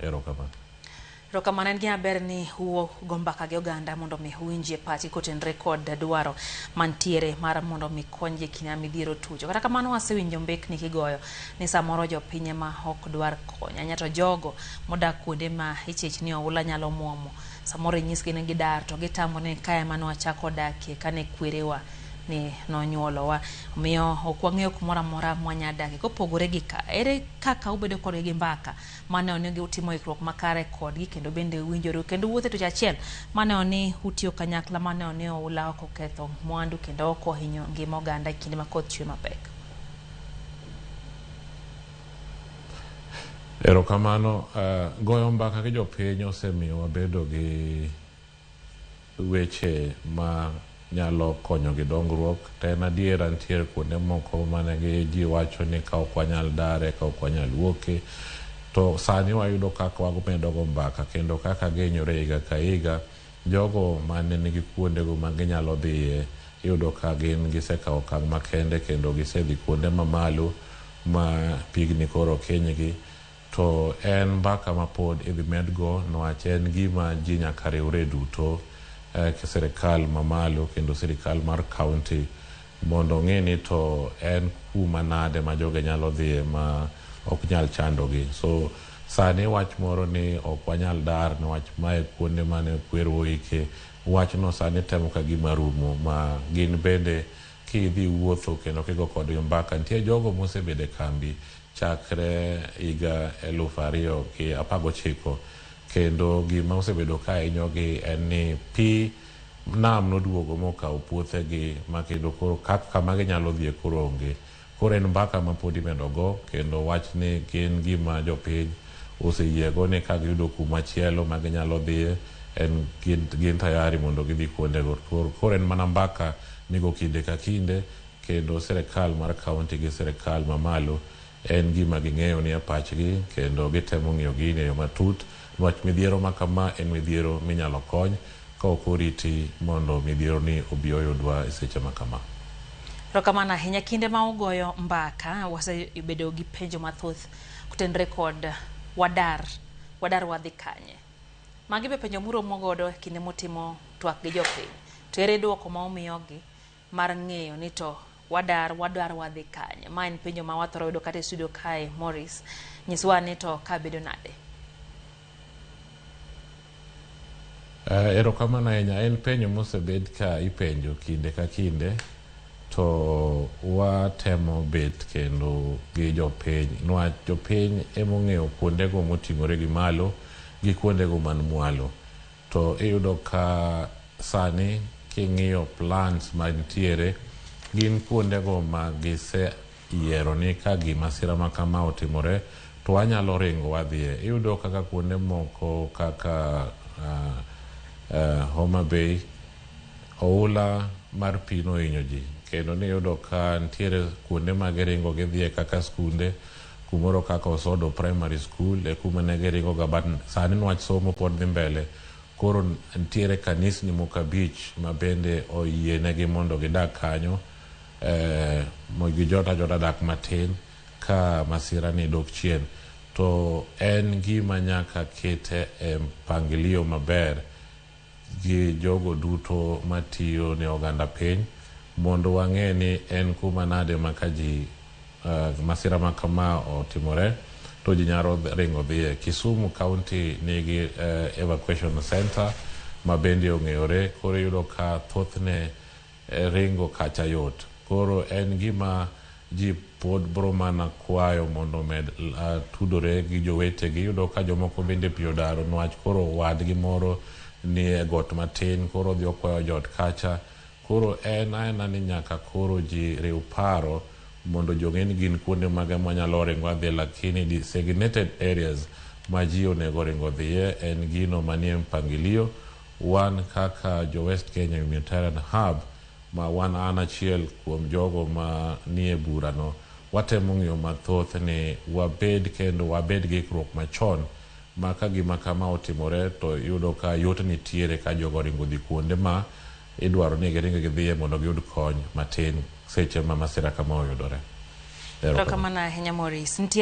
Erokamano. Erokamano, en gima ber ni ugo mbaka gi oganda mondo mi uwinjie pachgi kotenore kod dwaro mantiere mar mondo mi konygi e kinde ma midhiero otucho. Kata kamano wasewinjo mbekni kigoyo ni samoro jopiny ema ok dwar kony. Ahinya to jogo modak kuonde ma ichich ni oula nyalo muomo. Samoro inyisgi ni gidar to gitamo ni kae ema nwachako dakie kane kwerewa ni nonyuolowa. Omiyo ok wang'eyo kumoro amora mwanya dakie. Kopogore gi ka, ere kaka ubedo kodgi gi mbaka maneno ni utimo ikruok makare kodgi kendo bende uwinjoru kendo wuotho e tuch achiel maneno ni utiyo kanyakla maneno ni oula ok oketho mwandu kendo ok ohinyo ngima oganda e kinde ma koth chwe mapek. Erokamano. Goyo mbaka gi jopiny osemiyo wabedo gi weche ma nyalo konyo gi dongruok. To en adiera nitiere kuonde moko mane gi ji wacho ni ka ok wanyal dare, ka ok wanyal wuoke. To sani wayudo kaka wamedo go mbaka kendo kaka gihinyore higa ka higa. Jogo mane nigi kuondego ma ginyalo dhiye, iyudo ka gin gisekawo okang' makende kendo gisedhi kuonde mamalo ma pigni koro ok hinygi. To en mbaka ma pod idhi medgo niwach en gima ji nyaka riwre duto, sirikal mamalo kendo sirikal mar county mondo ong'e ni to en kuma nade ma jogi nyalo dhiye ma ok nyal chandogi. So sani wach moro ni ok wanyal dar niwach mae kuonde mane kwerewa oike, wachno sani temo ka gima rumo ma gin bende kidhi wuotho kendo kigo kodgi mbaka. Nitie jogo mosebedo e kambi chakre higa 2019 kendo gima osebedo ka hinyogi en ni pi nam noduogo mokawo puothegi ma kendo koro kama ginyalo dhiye koro onge. Koro en mbaka ma pod imedo go kendo wach ni gin gima jopiny oseyiego ni ka giyudo kuma chielo ma ginyalo dhiye en gin tayari mondo gidhi kuondego. Koro en mana mbaka migo kinde ka kinde kendo sirikal mar county gi sirikal mamalo en gima ging'eyo ni e pachgi kendo gitemo ng'iyo gini e yo matut niwach midhiero ma kama en midhiero minyalo kony ka ok oriti mondo midhiero ni obi oyudwa e seche ma kama. Erokamano ahinya. Kinde ma ugoyo mbaka, wasebedo gi penjo mathoth kotenore kod wadar, wadar wadhi kanye? Magi be penjo muromo godo e kinde mutimo twak gi jopiny. To ere duoko ma umiyogi mar ng'eyo ni to wadar, wadar wadhi kanye? Ma en penjo ma wathoro yudo kata e studio kae, Maurice. Nyiswa ni to ka bedo nade? Erokamano ahinya. En penjo mosebed ka ipenjo kinde ka kinde to watemo bet kendo gi jopiny niwach jopiny emong'eyo kuondego moting'ore gi malo gi kuondego man mwalo. To iyudo ka sani king'iyo plans mantiere gin kuondego ma giseyiero ni ka gimasira ma kama otimore to wanyalo ringo wadhiye. Iyudo kaka kuonde moko kaka Homa Bay, oula mar pi nohinyo ji kendo niyudo ka nitiere kuonde ma giringo gidhiye kaka skunde kumoro kaka Osodo Primary School e kuma ne giringo ga but sani niwach somo pod dhi mbele koro nitiere kanisni moko abich ma bende oyienegi mondo gidag kanyo gijot ajota dak matin ka masira ni dok chien. To en gima nyaka kete e mpangilio maber gi jogo duto matiyo ne oganda piny mondo wang'e ni en kuma nade ma ka ji masira ma kama otimore to ji nyalo ringo dhiye. Kisumu County nigi evacuation center ma bende ong'eyore koro iyudo ka thothne ringo kacha yot. Koro en gima ji pod bro mana kwayo mondo omed tudore gi jowetegi. Iyudo ka jomoko bende pi odaro niwach koro wadgi moro ni e got matin koro odhi okwayo joot kacha. Koro en aena ni nyaka koro ji riw paro mondo ji ong'e ni gin kuonde mage mwanyalo ringo wadhiye lakini designated areas ma ji onego ringo dhiye en gino manie mpangilio. Wan kaka jo West Kenya Humanitarian Hub ma wan an achiel kuom jogo ma nie burano, watemo ng'iyo mathoth ni wabed kendo wabed gi ikruok machon ma ka gima kama otimore to iyudo ka yot nitiere ka jogo oringo dhi kuonde ma idwaro ni giring gidhiye mondo giyud kony matin seche ma masira kama oyudore. Erokamano ahinya Maurice. Nitiere